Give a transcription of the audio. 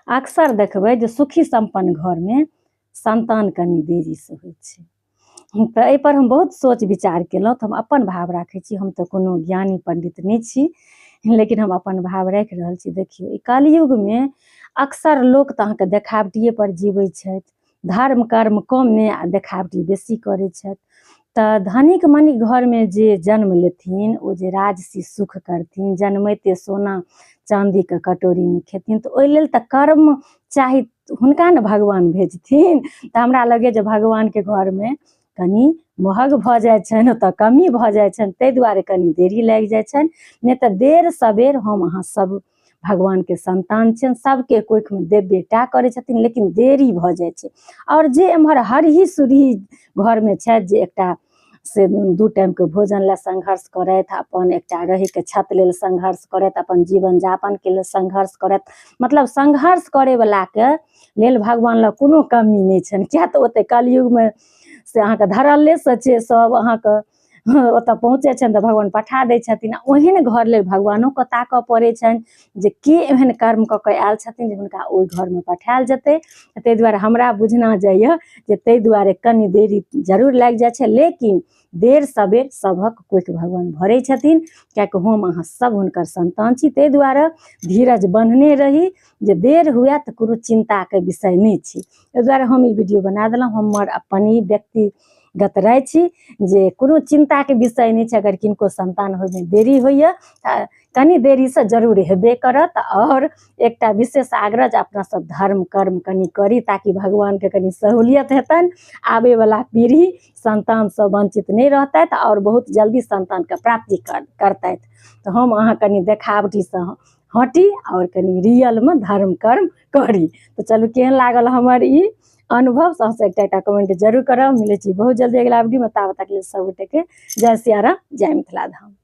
अक्सर देखबै जे सुखी सम्पन्न घरमे संतान कनि देरीसँ होइ छै। तऽ एहिपर हम बहुत सोच विचार केलहुँ, तऽ हम अपन भाव राखै छी। हम तऽ कोनो ज्ञानी पंडित नहि छी, लेकिन हम अपन भाव राखि रहल छी। देखियौ, ई कलयुगमे अक्सर लोक तऽ अहाँके देखावटिए पर जीबै छथि, धर्म कर्म कमे आ देखावटी बेसी करै छथि। तऽ धनिक मनिक घरमे जे जन्म लेथिन ओ जे राजसी सुख करथिन, जन्मैते सोना चाँदीके कटोरीमे खेथिन, तऽ ओहि लेल तऽ कर्म चाही, हुनका ने भगवान भेजथिन। तऽ हमरा लगैए जे भगवानके घरमे कनि महग भऽ जाइ छनि, ओतऽ कमी भऽ जाइ छनि, ताहि दुआरे कनि देरी लागि जाइ छनि। नहि तऽ देर सबेर हम अहाँ सब भगवानके संतान छियनि, सबके कोखिमे देबे टा करै छथिन, लेकिन देरी भऽ जाइ छै। आओर जे एम्हर हरही सुरही घरमे छथि, जे एकटा से 2 टाइमके भोजन लए संघर्ष करथि, अपन एकटा रहैके छत लेल संघर्ष करथि, अपन जीवन यापनके लेल संघर्ष करथि, मतलब संघर्ष करैवलाके लेल भगवान लग कोनो कमी नहि छनि। किया तऽ ओते कलयुगमे से अहाँके धरल्लेसँ छै, सब अहाँके ओतऽ पहुँचै छनि तऽ भगवान पठा दै छथिन। ओहन घर लेल भगवानोके ताकऽ पड़ै छनि जे के एहन कर्म कऽ कऽ आयल छथिन जे हुनका ओहि घरमे पठायल जेतै। ताहि दुआरे हमरा बुझना जाइए जे ताहि दुआरे कनि देरी जरूर लागि जाइ छै, लेकिन देर सबेर सभक कोखि भगवान भरै छथिन, कियाकि हम अहाँ सब हुनकर संतान छी। ताहि दुआरे धीरज बन्हने रही जे देर हुए तऽ कोनो चिन्ताके विषय नहि छी। एहि दुआरे हम ई वीडियो बना देलहुँ। हमर अपन ई व्यक्तिगत राय छी जे कोनो चिन्ताके विषय नहि छै। अगर किनको संतान होइमे देरी होइए तऽ कनि देरीसँ जरूर हेबे करत। आओर एकटा विशेष आग्रह जे अपना सब धर्म कर्म कनि करी, ताकि भगवानके कनि सहूलियत हेतनि, आबैवला पीढ़ी संतानसँ वंचित नहि रहतथि आओर बहुत जल्दी संतानके प्राप्ति करतथि। तऽ हम अहाँ कनि देखावटीसँ हटी आओर कनि रियलमे धर्म कर्म करी। तऽ चलू, केहन लागल हमर ई अनुभव सबसँ एकटा एकटा कमेंट जरूर करब। मिलै छी बहुत जल्दी अगिला वीडियोमे, ताबत तक लेल सब गोटेके जय सियाराम, जय मिथिला धाम।